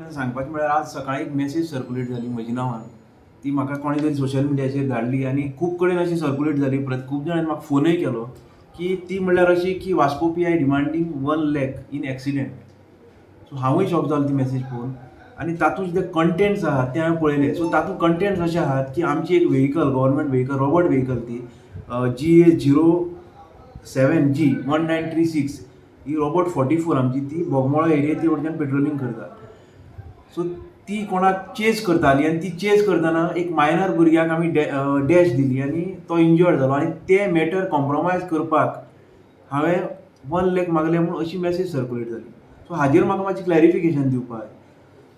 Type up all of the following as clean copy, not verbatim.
सांगपाचें म्हळ्यार आज सकाळी एक मॅसेज सर्कुलेट जाली म्हज्या नांवान. ती म्हाका कोणें तरी सोशल मिडियाचेर धाडली आनी खूब कडेन अशी सर्कुलेट जाली. परत खूब जाणांनी म्हाका फोनूय केलो की ती म्हणल्यार अशी की Vasco PI demanding 1 lakh in accident. So हांवूय शॉक जालो ती मॅसेज पळोवन आनी तातूंत जे कंटेंट्स आहात ते हांवें पळयले. सो तातूंत कंटेंट्स अशे आहात की आमची एक vehicle, government vehicle, Robert vehicle, ती GA 07 G 1936, ही रॉबर्ट 44 आमची, ती बोगमोळो एरिया ती वटच्यान पेट्रोलिंग करता. सो ती कोणाक चेज करताली आनी ती चेज करतना एक मायनर भुरग्याक आमी डॅश दिली आनी तो इंजर्ड जालो आनी ते मॅटर कॉम्प्रोमायज करपाक हांवें 1 लॅक मागले म्हूण अशी मॅसेज सर्कुलेट जाली. सो हाजेर म्हाका मातशी क्लॅरिफिकेशन दिवपाक जाय.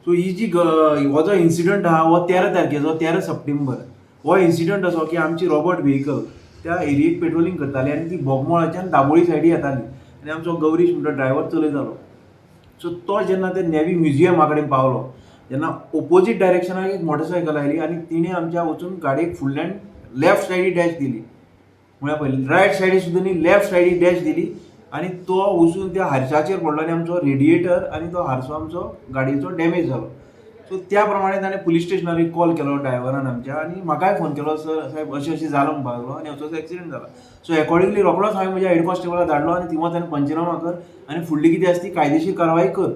सो ही जी हो जो इन्सिडंट आहा हो 13 तारखेचो, 13 सप्टेंबर. हो इन्सिडंट असो की आमची रॉबर्ट व्हेकल त्या एरियेक पेट्रोलिंग करताली आनी ती बोगमोळाच्यान दाबोळी सायडी येताली आनी आमचो गौरीश म्हणटा ड्रायव्हर चलयतालो. सो तो जेन्ना ते नेवी म्युझियमा कडेन पावलो तेन्ना ओपोजीट डायरेक्शनाक एक मोटरसायकल आयली आनी तिणें आमच्या वचून गाडयेक फुडल्यान लेफ्ट सायडी डॅश दिली. म्हळ्यार पळय, रायट सायडी सुद्दां न्ही, लेफ्ट सायडी डॅश दिली आनी तो वचून त्या हारशाचेर पडलो आनी आमचो रेडिएटर आनी तो हारसो आमचो गाडयेचो डॅमेज जालो. सो त्या प्रमाणे ताणें पुलीस स्टेशनार एक कॉल केलो ड्रायव्हरान आमच्या आनी म्हाकाय फोन केलो, सर, साहेब, अशें अशें जालां म्हणपाक लागलो आनी असो असो एक्सिडंट जाला. सो एकॉर्डिंगली रोखडोच हांवें म्हज्या हेड कॉन्स्टेबलाक धाडलो आनी थिंगा ताणें पंचनामा कर आनी फुडली कितें आसा ती कायदेशीर कारवाय कर.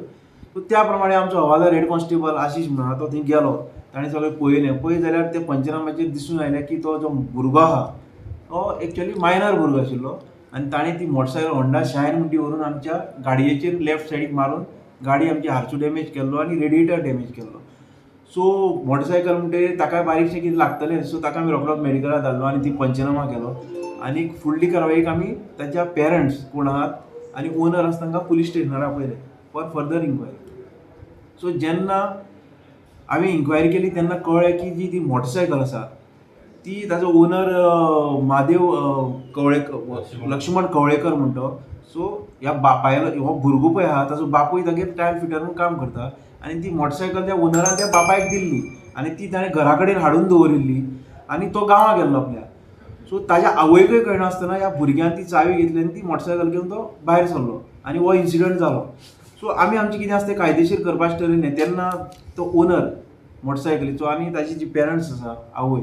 सो त्या प्रमाणे आमचो हवालदार हेड कॉन्स्टेबल आशिश म्हणून आहा, तो थंय गेलो. ताणें सगळें पळयलें. पळयत जाल्यार ते पंचनामाचेर दिसून आयलें की तो जो भुरगो आहा तो एक्चुअली मायनर भुरगो आशिल्लो आनी ताणें ती मोटरसायकल होंडा शायन म्हणटी ती व्हरून आमच्या गाडयेचेर लेफ्ट सायडीक मारून गाडी आमची हारसो डॅमेज केल्लो आनी रेडिएटर डॅमेज केल्लो. सो मोटरसायकल म्हणटकीर ताका बारीकशें कितें लागतलें. सो ताका आमी रोखडोच मेडिकलाक धाडलो आनी ती पंचनामा केलो आनी फुडली कारवायेक आमी ताच्या पेरंट्स कोण आहात आनी ओनर आसा तांकां पुलीस स्टेशनार आपयले फॉर फर्दर इन्क्वायरी. सो जेन्ना आमी इन्क्वायरी केली तेन्ना कळ्ळें की जी ती मोटरसायकल आसा ती ताजो ओनर म्हादेव कवळेकर, लक्ष्मण कवळेकर म्हणटो. सो ह्या बापायलो हो भुरगो पळय आहा, ताजो बापूय तागेर टायल फिटर म्हणून काम करता आनी ती मोटरसायकल त्या ओनरान त्या बापायक दिल्ली आनी ती ताणें घरा कडेन हाडून दवरिल्ली आनी तो गांवां गेल्लो आपल्या. सो ताज्या आवयकय कळनासतना ह्या भुरग्यान ती चावी घेतली आनी ती मोटरसायकल घेवन तो भायर सरलो आनी हो इन्सिडंट जालो. सो आमी आमचें कितें आसा तें कायदेशीर करपाचें ठरयलें. तेन्ना तो ओनर मोटरसायकलीचो आनी ताजी जी पेरंट्स आसा, आवय,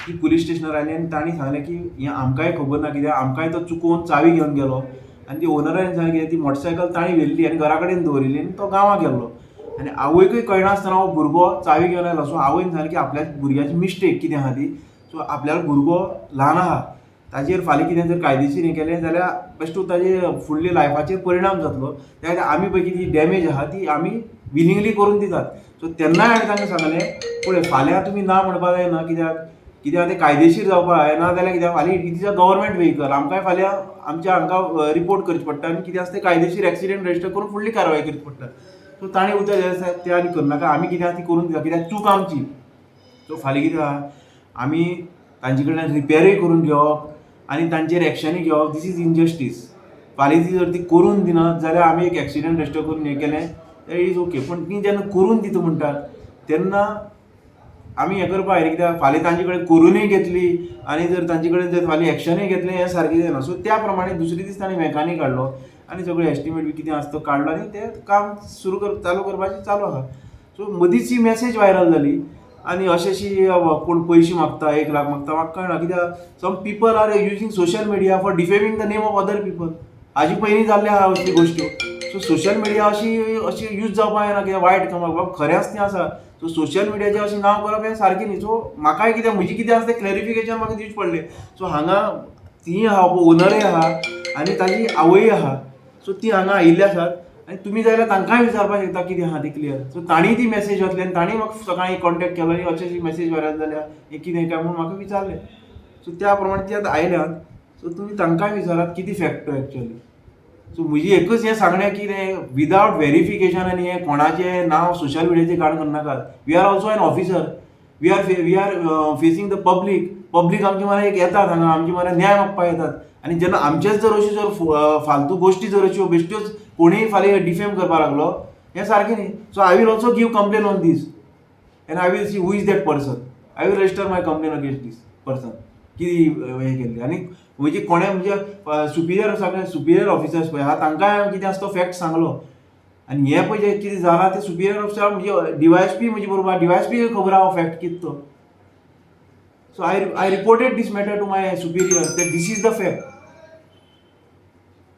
ती पुलीस स्टेशनार आयली आनी तांणी सांगलें की हें आमकांय खबर ना, कित्याक आमकांय तो चुकोवन चावी घेवन गेलो. आनी ती ओनरान सांगलें कितें, ती मोटरसायकल तांणी व्हेल्ली आनी घरा कडेन दवरिल्ली आनी तो गांवां गेल्लो आनी आवयकूय कळनासतना हो भुरगो चावी घेवन आयलो. सो आवयन सांगलें की आपल्या भुरग्याची मिस्टेक कितें आहा ती. सो आपल्यालो भुरगो ल्हान आहा, ताजेर फाल्यां कितें जर कायदेशीर हें केलें जाल्यार बेश्टो ताजे फुडल्या लायफाचेर परिणाम जातलो. त्या खातीर आमी पळय कितें डॅमेज आहा ती आमी विलिंगली करून दितात. सो तेन्नाय हांवें तांकां सांगलें, पळय, फाल्यां तुमी ना म्हणपाक जायना, कित्याक कित्याक तें कायदेशीर जावपाक जाय. ना जाल्यार कित्याक फाल्यां it is a government vehicle, आमकांय फाल्यां आमच्या हांकां रिपोर्ट करचें पडटा आनी कितें आसा तें कायदेशीर एक्सिडंट रजिस्टर करून फुडली कारवाय करची पडटा. सो ताणें उतर दिलें, साहेब, तें आनी करनाका, आमी कितें आसा ती करून दिता, कित्याक चूक आमची. सो फाल्यां कितें आहा, आमी तांचे कडल्यान रिपेरूय करून घेवप आनी तांचेर एक्शनूय घेवप, this is injustice. फाल्यां ती जर ती करून दिनात जाल्यार आमी एक एक्सिडंट रजिस्टर करून हें केलें जाल्यार is okay, पूण ती जेन्ना करून दिता म्हणटात तेन्ना आमी हें करपाक जाय, कित्याक फाल्यां तांचे कडेन करूनय घेतली आनी जर तांचे कडेन जर फाल्यां एक्शनूय घेतलें, हें सारकें जायना. सो त्या प्रमाणे दुसरे दीस ताणें मेकानीक हाडलो आनी सगळें एस्टिमेट बी कितें आसा तो काडलो आनी तें काम सुरू कर चालू करपाचें चालू आहा. सो मदींच ही मॅसेज व्हायरल जाली आनी अशें अशी कोण पयशे मागता, 1 लाख मागता. म्हाका कळना कित्याक some people are using social media for defaming the name of other people. हाजे पयलीं जाल्ले आहा असली गोश्ट्यो. सो सोशल मिडिया अशी अशी यूज जावपाक जायना कित्याक वायट कामाक. बाबा, खरें आसा तें आसा. सो सोशल मिडियाचेर अशें नांव करप हें सारकें न्ही. सो म्हाकाय कितें म्हजी कितें आसा तें क्लॅरिफिकेशन म्हाका दिवचें पडलें. सो हांगा तीय आहा, ओनरय आहा आनी ताजी आवय आहा. सो ती हांगा आयिल्ली आसात आनी तुमी जाय जाल्यार तांकांय विचारपाक शकता कितें आहा ती क्लियर. सो तांणी ती मॅसेज घातली आनी तांणी म्हाका सकाळीं कॉन्टेक्ट केलो आनी अशी अशी मॅसेज व्हायरल जाल्या, हें कितें काय म्हणून म्हाका विचारलें. सो त्या प्रमाणे ती आतां आयल्यात. सो तुमी तांकांय विचारात कितें फॅक्ट एक्चुअली. सो म्हजी एकच हें सांगणें की तें विदावट वेरिफिकेशन आनी हें कोणाचें नांव सोशल मिडियाचेर काडून करनाकात. We are also an officer, we are facing the public. Public आमचे म्हऱ्यान एक येतात हांगा, आमचे म्हऱ्यान न्याय मागपाक येतात आनी जेन्ना आमचेच जर अश्यो जर फालतू गोश्टी जर अश्यो बेश्ट्योच कोणीय फाल्यां डिफेम करपाक लागलो, हें सारकें न्ही. So I will also give complain on this and I will see who is that person. I will register my complain against this person की हें केल्ली. आनी म्हणजे कोणें म्हणजे सुपिरियर, सगळे सुपिरियर ऑफिसर्स पळय आहा, तांकांय हांवें कितें आसा तो फॅक्ट सांगलो. आनी हें पळय जें कितें जालां तें सुपिरियर ऑफिसर म्हणजे डीवायएसपी म्हजे बरोबर, डीवायएसपी खबर आहा फॅक्ट कितें तो. So I reported this matter to my superior that this is the fact.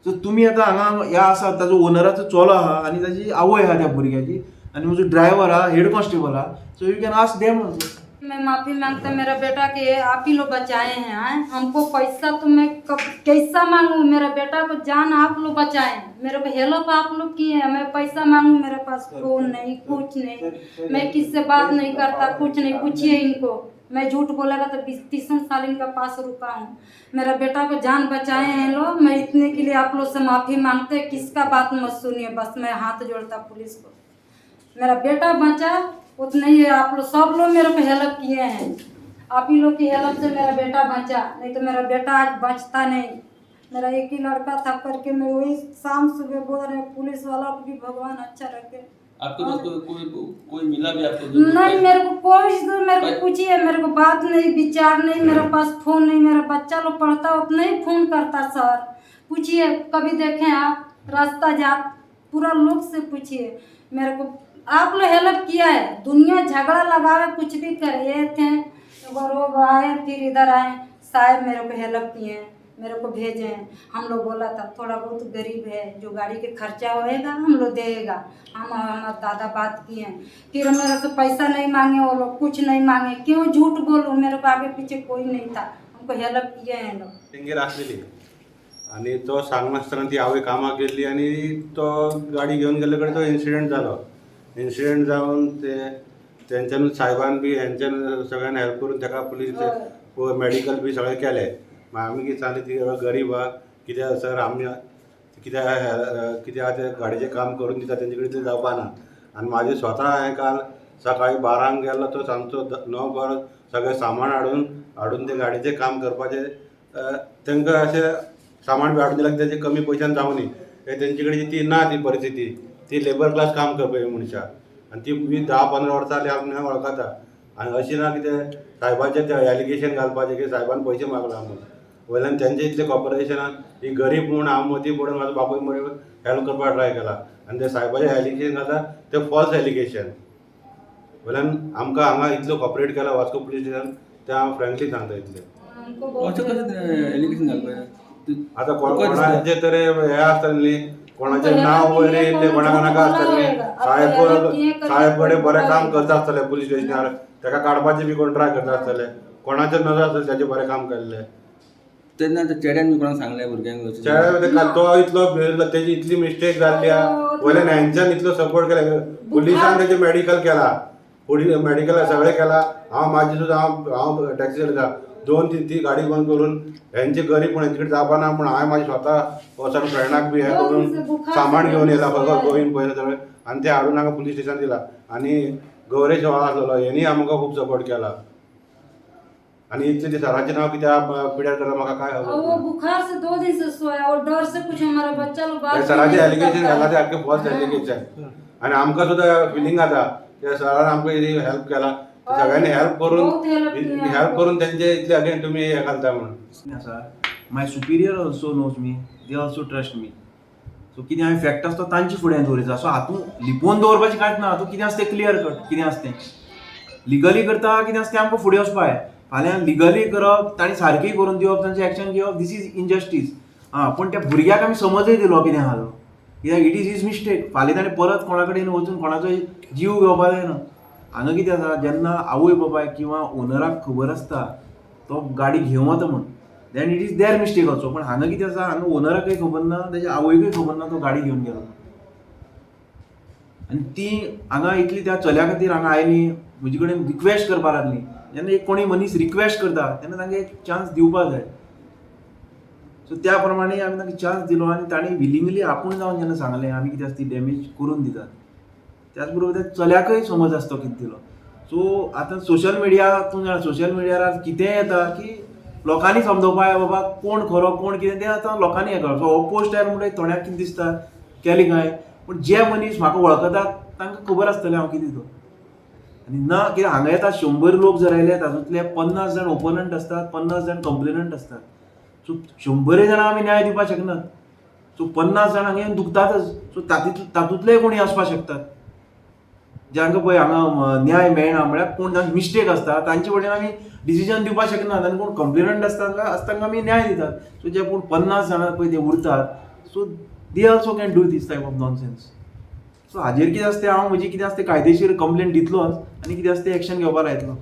So तुमी आतां हांगा ह्या आसा, ताजो ओनराचो चलो आहा आनी ताजी आवय आहा त्या भुरग्याची, आनी म्हजो ड्रायव्हर आहा, हेड कॉन्स्टेबल आहा. So you can ask them also. मैं माफी मांगता, मेरा बेटा के आप ही लोग बचाए हैं आए। हमको पैसा तो मैं कब कैसा मांगू, मेरा बेटा को जान आप लोग बचाए, मेरे को हेल्प आप लोग किए हैं। मैं पैसा मांगू, मेरे पास फोन नहीं, कुछ नहीं, मैं किससे बात नहीं करता, कुछ नहीं। पूछिए इनको, मैं झूठ बोलेगा तो 20-30 साल इनका पास रुका हूँ। मेरा बेटा को जान बचाए हैं लोग, मैं इतने के लिए आप लोग से माफ़ी मांगते हैं। किसका बात मत सुनिए, बस मैं हाथ जोड़ता पुलिस को, मेरा बेटा बचा उतना ही है। आप लोग सब लोग मेरे को हेल्प किए हैं, आप ही लोग की हेल्प से मेरा बेटा बचा, नहीं तो मेरा बेटा आज बचता नहीं। मेरा एक ही लड़का था करके मैं वही शाम सुबह बोल रहे हैं, पुलिस वाला को भी भगवान अच्छा रखे। आपके पास कोई कोई कोई मिला भी आपको जो- नहीं, मेरे को कोई तो मेरे को पूछिए, मेरे को बात नहीं, विचार नहीं, मेरे पास फोन नहीं, मेरा बच्चा लोग पढ़ता उतना ही फोन करता सर। पूछिए कभी देखें आप रास्ता जात पूरा लोग से पूछिए, मेरे को आप लोग हेल्प किया है। दुनिया झगड़ा लगावे कुछ भी करे, ये थे और वो आए फिर इधर आए, साहब मेरे को हेल्प किए, मेरे को भेजे। हम लोग बोला था थोड़ा बहुत गरीब है, जो गाड़ी के खर्चा होएगा हम लोग देगा। हम हमारे दादा बात किए, फिर मेरे से पैसा नहीं मांगे वो लोग, कुछ नहीं मांगे। क्यों झूठ बोलूँ, मेरे को आगे पीछे कोई नहीं था, हमको हेल्प किए हैं लोग। तेंगेर आसलेली आनी तो सांगनासतना ती आवय कामाक गेल्ली आनी तो गाडी घेवन गेल्ले कडेन तो इन्सिडंट जालो. इन्सिडंट जावन ते तेंच्यानूच सायबान बी हेंच्यान सगळ्यांनी हेल्प करून ताका पुलीस मेडिकल बी सगळें केलें. मागीर आमी कितें सांगलें, ती गरीब आहा कित्याक सर आमी कित्याक कित्याक ते गाडयेचें काम करून दिता तेंचे कडेन तें जावपा ना. आनी म्हाजें स्वता हांवें काल सकाळीं 12 गेल्लो तो सांजचो 9 वरां सगळें सामान हाडून हाडून तें गाडयेचें काम करपाचें. तांकां अशें सामान बी हाडून दिल्यार तेजें कमी पयशान जावं न्ही, तेंचे कडेन ती ना ती परिस्थिती. ती लेबर क्लास काम करपी मनशां आनी ती बी 10-15 वर्सां जालीं आमी वळखता. आनी अशें ना कितें सायबाचें तें एलिगेशन घालपाचें की सायबान पयशे मागला म्हूण, वयल्यान तेंचे इतलें कॉपरेशनान ही गरीब म्हूण हांव मदीं पडून म्हाजो बापूय मरे हेल्प करपाक ट्राय केला. आनी ते सायबाचें एलिगेशन घालता तें फॉल्स एलिगेशन. वयल्यान आमकां हांगा इतलो कॉपरेट केला वास्को पुलीस स्टेशन, तें हांव फ्रेंकली सांगता इतलें. हमको बहुत अशें कशें एलिगेशन घालपाचें? आतां तुका दिसता? कोणाचें तर हें आसतलें न्ही, कोणाचें नांव वयर येयल्लें, कोणा कोणाक आसतलें न्ही. साहेब साहेब कडेन बरें काम करता आसतलें पुलीस स्टेशनार, ताका काडपाचें बी कोण ट्राय करता आसतलें, कोणाचें नजर आसतलें ताचें बरें काम केल्लें. तेन्ना त्या चेड्यान बी कोणाक सांगलें भुरग्यांक अशें? चेड्या तो इतलो भियेल्लो, तेजी इतली मिस्टेक जाल्ली आहा, वयल्यान हेंच्यान इतलो सपोर्ट केला, पुलिसान तेजें मेडिकल केला, पुलीस मेडिकल सगळें केला. हांव म्हाजी सुद्दां हांव हांव टॅक्सी चलयता, 2-3 ती गाडी बंद करून हेंचे गरीब म्हूण हेंचे कडेन जावपा ना म्हूण हांवें म्हाजें स्वता वचोन फ्रेंडाक बी हें करून सामान घेवन येयला, फकत गोवीन पयलें सगळें, आनी तें हाडून हांगा पुलीस स्टेशन दिला. आनी गौरेश हो आसलेलो, हेणी आमकां खूब सपोर्ट केला. आनी इतलें ते सराचें नांव कित्याक पिड्यार केलां म्हाका काय और वो खबर ना. बुखार से 2 दिन से सोया और डर से कुछ हमारा बच्चा लोग बात हे भी सराचें नहीं एलिगेशन करता। घाला तें सारकें फॉल्स एलिगेशन. आनी आमकां सुद्दां फिलींग जाता त्या सरान आमकां हेल्प केला, सगळ्यांनी हेल्प करून बहुत help केला. हेल्प करून तेंचे इतले अगेन तुमी हें घालता म्हणून. आसा, my superior also knows me, they also trust me. So कितें हांवें फॅक्ट आसा तो तांचे फुड्यान दवरिता. सो हातूंत लिपोवन दवरपाचें कांयच ना. हातूंत कितें आसा तें क्लियर कट, कितें आसा तें लिगली करता, कितें आसा तें आमकां फुडें वचपा जाय. फाल्यां लिगली करप, तांणी सारकें करून दिवप, तांचें एक्शन घेवप, this is injustice. आं, पूण त्या भुरग्याक आमी समजय दिलो कितें आहा तो, कित्याक it is his mistake. फाल्यां ताणें परत कोणा कडेन वचून कोणाचो जीव घेवपा जायना. हांगा कितें आसा, जेन्ना आवय बापाय किंवा ओनराक खबर आसता तो गाडी घेवन वता म्हूण, then it is their mistake also. पण हांगा कितें आसा, हांगा ओनराकय खबर ना, तेच्या आवयकय खबर ना तो गाडी घेवन गेलो. आनी ती हांगा इतली त्या चल्या खातीर हांगा आयली, म्हजे कडेन रिक्वेस्ट करपाक लागली. जेन्ना एक कोणी मनीस रिक्वेस्ट करता तेन्ना तांकां एक चान्स दिवपाक जाय. सो त्या प्रमाणे आमी तांकां चान्स दिलो आनी तांणी विलिंगली आपूण जावन जेन्ना सांगलें आमी कितें आसा ती डॅमेज करून दितात. त्याच बरोबर त्या चल्याकय समज आसता कितें दिलो. सो आतां सोशल मिडिया तूं जाणा, सोशल मिडियार आज कितेंय येता की लोकांनी समजोवपा जाय बाबा कोण खरो कोण कितें तें आतां लोकांनी हें करप. सो हो पोस्ट आयलो म्हणटकीर थोड्यांक कितें दिसता केलें काय, पूण जे मनीस म्हाका वळखतात तांकां खबर आसतलें हांव कितें तो. आनी ना कित्याक हांगा येता 100 लोक जर आयले तातूंतले 50 जाण ओपोनंट आसतात, 50 जाण कंप्लेनंट आसतात. सो 100 जाणां आमी न्याय दिवपाक शकनात. सो 50 जाणांक येवन दुखतातच. सो तातूंतलेय कोणी आसपाक शकतात जांकां पळय हांगा न्याय मेळना, म्हळ्यार कोण जांकां मिस्टेक आसता तांचे वटेन आमी डिसिजन दिवपाक शकनात आनी कोण कंप्लेनंट आसता तांकां आमी न्याय दितात. सो जे कोण 50 जाणां पळय ते उरतात, so they also can do this type of nonsense. So हाजेर कितें आसता तें हांव म्हजी कितें आसता तें कायदेशीर कंप्लेन दितलोच आनी कितें आसता तें एक्शन घेवपाक लायतलो.